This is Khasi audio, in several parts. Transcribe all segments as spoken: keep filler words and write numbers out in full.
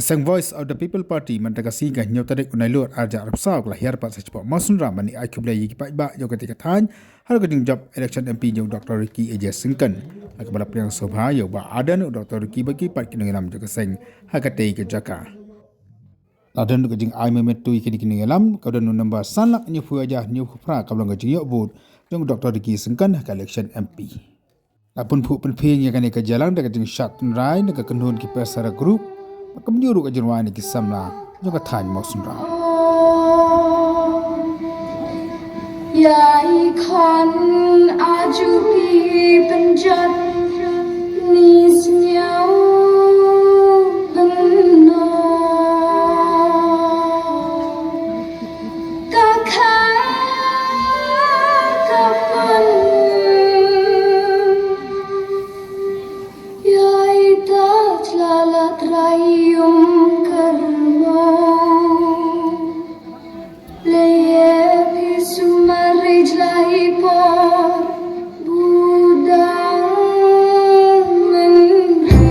Seng Voice of the People Party mynta ka sngi ka hynñiew tarik u Nailur arhajar arphew saw ka la hiar pat sha shapoh Mawsynram ban ïa ai khublei ïa ki paidbah jong katei ka thaiñ ha ka jingjop election M P jong u Doctor Ricky A J Syngkon. Ha kaba la pdiang sngewbha ïa u Bah Ardent, u Doctor Ricky bad kiwei pat ki nongïalam jong ka seng ha katei ka jaka. La don ka jingai mynmiet ïa kine ki nongïalam, ka don u nombar san lak hynñiewphew hajar hynñiewphew phra kaba long ka jingïoh vote jong u Doctor Ricky Syngkon ha ka election M P. La pynphuh pynphieng ïa kane ka jingïalang da ka jingshad tynrai na ka kynhun ki Pesara Group bad kumjuh ruh ka jingrwai na ki samla jong ka thaiñ Mawsynram. Ïa i khun aju phi pynjot ni sñiaw bynno. Ka kha ka pun. Ïa i ta chlala trai um kyrmo. Leye phi sumar ri jlai por budang men ri.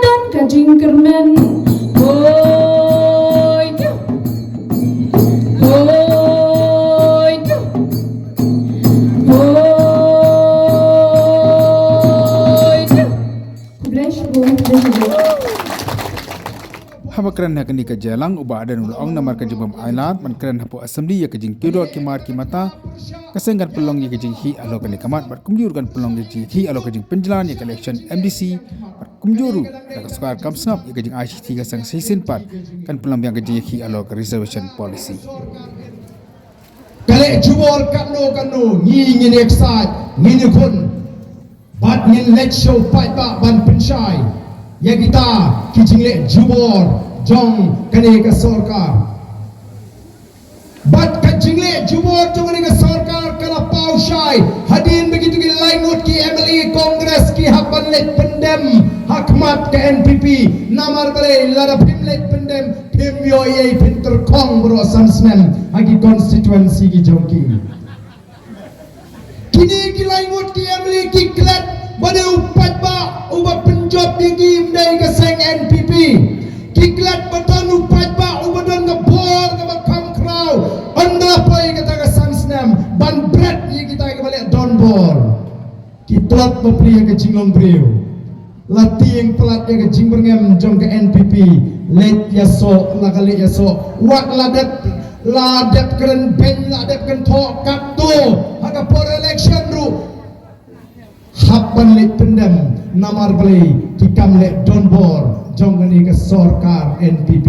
Don ka jingkyrmen. Hoi tu. Hoi tu. Hoi tu. Khublei shibun, khublei shibun. Haba kren ha kane ka jingïalang, u Bah Ardent u la ong namar ka jingbym ailad ban kren hapoh Assembly ïa ka jingkiew doh ki mar ki mata, ka seng kan pynlong ïa ka jingïakhih halor kane ka mat, bad kumjuh ruh kan pynlong ïa ka jingïakhih halor ka jingpynjlan ïa ka election M D C, bad kumjuh ruh da ka sorkar kam sngap ïa ka jingai shithi ka seng, shisien pat kan pynlong biang ka jingïakhih halor ka reservation policy. Ka leh jubor katno katno, ngi ngin ïaksaid, ngin ïakhun. Bad ngin leit sha u paidbah ban pynshai ïa kita ki jingleh jubor jong kane ka sorkar. Bad ka jingleh jubor jong kane ka sorkar ka la paw shai hadien ba kito ki lai ngut ki M L A Congress ki hap ban leit pyndem ha khmat ka N P P. Namar balei? Lada phim leit pyndem, phim ïoh ei, phin tyrkhong baroh san snem ha ki constituency ki jong ki. Kine ki lai ngut ki M L A ki klet ba dei u paidbah uba pynjop ïa ki, ym dei ka seng N P P. Ki klet ba don u paidbah uba don ka bor kaba kham khraw, ynda poi kata ka san snem, ban bret ïa kita kiba leh donbor. Ki tlot bapli ïa ka jinglong briew. La tieng palat ïa ka jingbyrngem jong ka N P P. Leit ïasoh la ka leit ïasoh. Wat la dep, la dep kren beiñ, la dep kren thoh katto ha ka por election ruh. Hap ban leit pyndem, namar balei? Ki kam leh donbor jong kane ka sorkar N P P.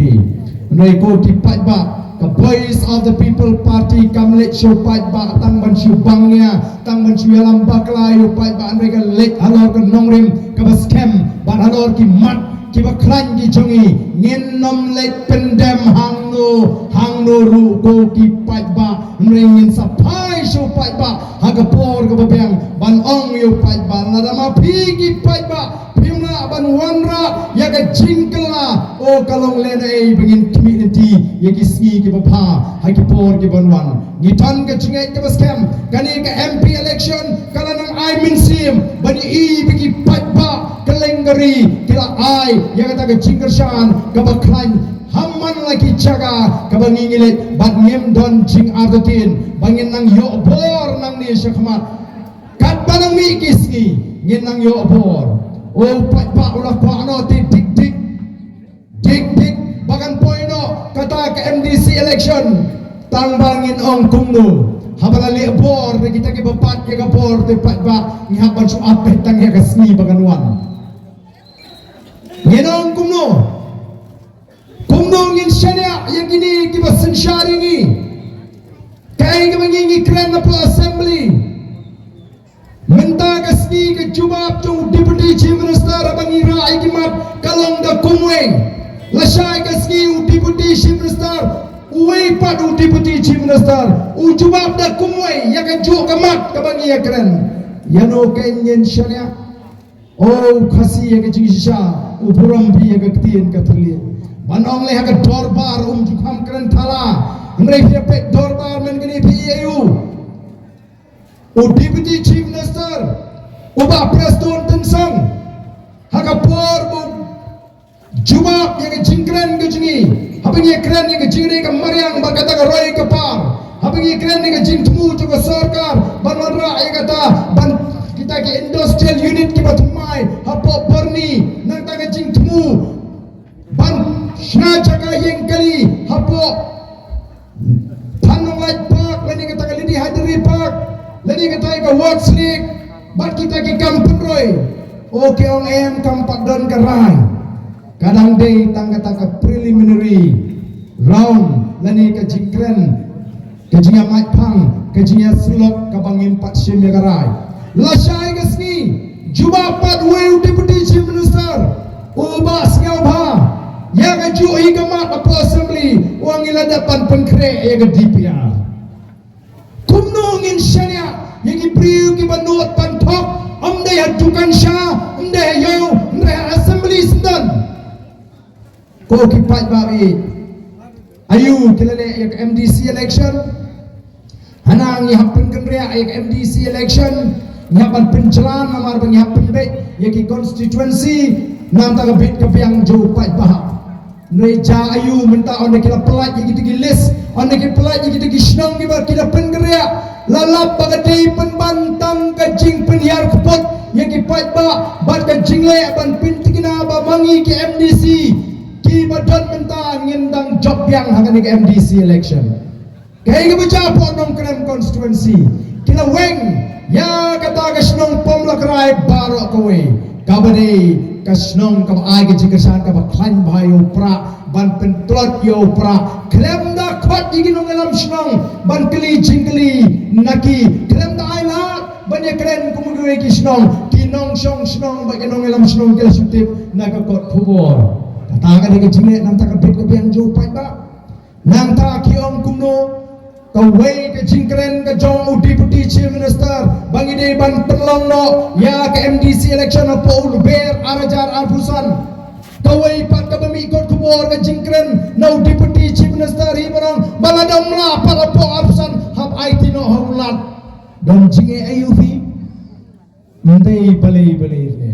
Hynrei ko ki paidbah, ka Voice of the People Party kam leit sha u paidbah tang ban shu bang ïa, tang ban shu ïalam bakla ïa u paidbah, hynrei ka leit halor ka nongrim kaba skhem bad halor ki mat kiba khlaiñ ki jong ngi. Ngin nym leit pyndem hangno hangno ruh ko ki paidbah, hynrei ngin sa phai sha u paidbah ha ka por kaba biang ban ong ïa u paidbah, lada ma phi ki paidbah phim lah ban wanrah ïa ka jingkylla, o ka long lehnohei ba ngin khmih lynti ïa ki sngi kiba bha ha ki por kiban wan. Ngi don ka jingngeit kaba skhem, kane ka M P election ka la nang ai mynsiem ban ïohi ba ki paidbah kylleng ka ri ki la ai ïa kata ka jingkyrshan kaba khlaiñ ha man la ki jaka kaba ngi ngi leit, bad ngim don jingartatien ba ngin nang ïoh bor nangne sha khmat. Katba nang mih ki sngi ngin nang ïoh bor. O paidbah u la kwah noh te dik dik. Dik dik ba kan poi noh kata ka M D C election. Tang ba ngin ong kumno, haba la leh bor da kita kiba bat ïa ka bor, te paidbah ngi hap ban shu ap beit tang ïa ka sngi ba kan wan. Ngin ong kumno? Kumno ngin shaniah ïa kine kiba synshar ïa ngi? Kaei kaba ngi ngi kren hapoh Assembly? Mynta ka sngi ka jubab jong u Deputy Chief Minister haba ngi rah ïa ki mat ka long da kumwei. Lashai ka sngi u Deputy Chief Minister, uwei pat u Deputy Chief Minister, u jubab da kumwei ïa kajuh ka mat kaba ngi ïa kren. Ïano kein ngin shaniah? O u Khasi ïa ka jingshisha, u burom phi ïa ka ktien ka thylliej. Ban ong leh ha ka dorbar um ju kham kren thala. Hynrei phi ïa peit dorbar mynta kane phi ïa u. U Deputy Chief Minister, u Bah Prestone Tynsong, ha ka por ba u jubab ïa ka jingkren ka jong ngi, haba ngi ïa kren ïa ka jingkren ka mariang bad kata ka roi ka par, haba ngi ïa kren ïa ka jingthmu jong ka sorkar ban wanrah ïa kata, ban kita ki industrial unit kiba thymmai hapoh Byrni, nangta ka jingthmu ban shna jaka ïeng kali hapoh Thanlonglait Park, lane kata ka Lady Hyderi Park, lane kata ka Ward's Lake, bad kita ki kam pynroi. O ki ong em, kam pat don ka rai. Ka dang dei tang kata ka preliminary round, lane ka jingkren, ka jingïamait phang, ka jingïasyllok kaba ngim pat shim ïa ka rai. Lashai ka sngi, jubab pat uwei u Deputy Chief Minister, u Bah Sniawbha, ïa kajuh hi ka mat hapoh Assembly, u ong ngi la dep ban pynkhreh ïa ka D P R. Kumno ngin shaniah ïa ki briew kiba nud ban thok, ym dei ha dukan sha, ym dei ha ïew, ym dei ha Assembly syndon. Ko ki paidbah, aïu ki la leh ïa ka M D C election? Hana ngi hap pynkynriah ïa ka M D C election, ngi hap ban pynjlan namar ba ngi hap pynbeit ïa ki constituency. Namar ka bit ka biang jong u paidbah. Nrei ja aïu mynta ynda ki la pynlait ïa kita ki list, ynda ki pynlait ïa kita ki shnong kiba ki la pynkynriah. La lap ba ka dei pynban tang ka jingpynhiar kput ïa ki paidbah bad ka jingleh ban pynthikna ba ma ngi ki M D C kiba don mynta ngin dang jop biang ha kane ka M D C election. Kaei kaba jia hapoh Nongkrem constituency, ki la weng ïa kata ka shnong Pom Lakrai baroh kawei, kaba dei ka shnong kaba ai ka jingkyrshan kaba khlaiñ bha ïa u Prah ban pyntlot ïa u Prah. Khlem da khot ïa ki nongïalam shnong ban kylli jingkylli na ki, khlem da ai lad ban ïakren kum kiwei ki shnong, ki nongshong shnong bad ki nongïalam shnong ki la shu tip na ka kot khubor. Kata ka dei ka jingleh namar ka bit ka biang jong u paidbah. Nangta ki ong kumno? Kawei ka jingkren ka jong u Deputy Chief Minister ba ngi dei ban pynlong noh ïa ka M D C election hapoh u Lber ar hajar arphew san. Kawei pat kaba mih kot khubor ka jingkren na u Deputy Chief Minister hi ba ong ba lada ym lah pat hapoh arphew san hap aiti noh ha u Lat. Don jingeh aïu phi? Ym dei balei balei re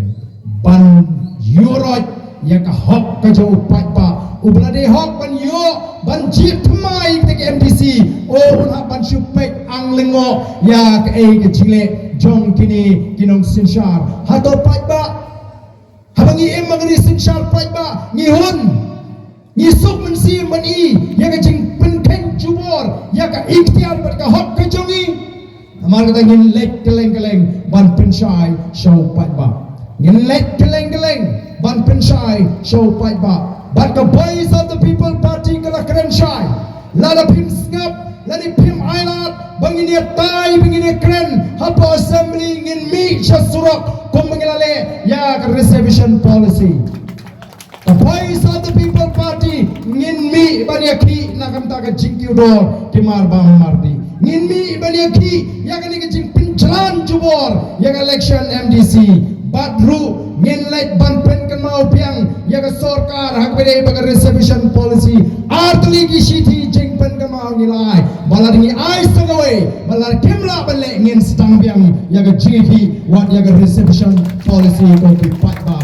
ban ïuh roit ïa ka hok ka jong u paidbah uba la dei hok ban ïoh ban jied thymmai ïa ka M D C. Oh, un hap ban shu peit ang lyngngoh ïa kaei ka jingleh jong kine ki nongsynshar. Hato paidbah, haba ngi im ha kane ka synshar paidbah, ngi hun, ngi suk mynsiem ban i ïa ka jingpynkheiñ jubor ïa ka iktiar bad ka hok ka jong ngi. Namar kata ngin leit kylleng kylleng ban pynshai sha u paidbah. Ngin leit kylleng kylleng ban pynshai sha u paidbah. Bad ka Voice of the People Party ka la kren shai. Lada phim sngap, lada phim ailad ba ngin ïatai, ba ngin ïakren hapoh assembly, ngin mih sha surok kumba ngi la leh ïa ka reservation policy. Ka Voice of the People Party ngin mih ban ïakhih na ka bynta ka jingkiew dor ki mar bam mar dih. Ngin mih ban ïakhih ïa kane ka jingpynjlan jubor ïa ka election M D C. Bad ruh ngin leit ban pynkynmaw biang ïa ka sorkar ha kaba ïadei bad ka reservation policy. Ar tylli ki shithi jingpynkynmaw ngi la ai. Ba lada ngi ai sa kawei, ba lada kim lah ban leh, ngin sdang biang ïa ka jingïakhih wat ïa ka reservation policy, ko ki paidbah.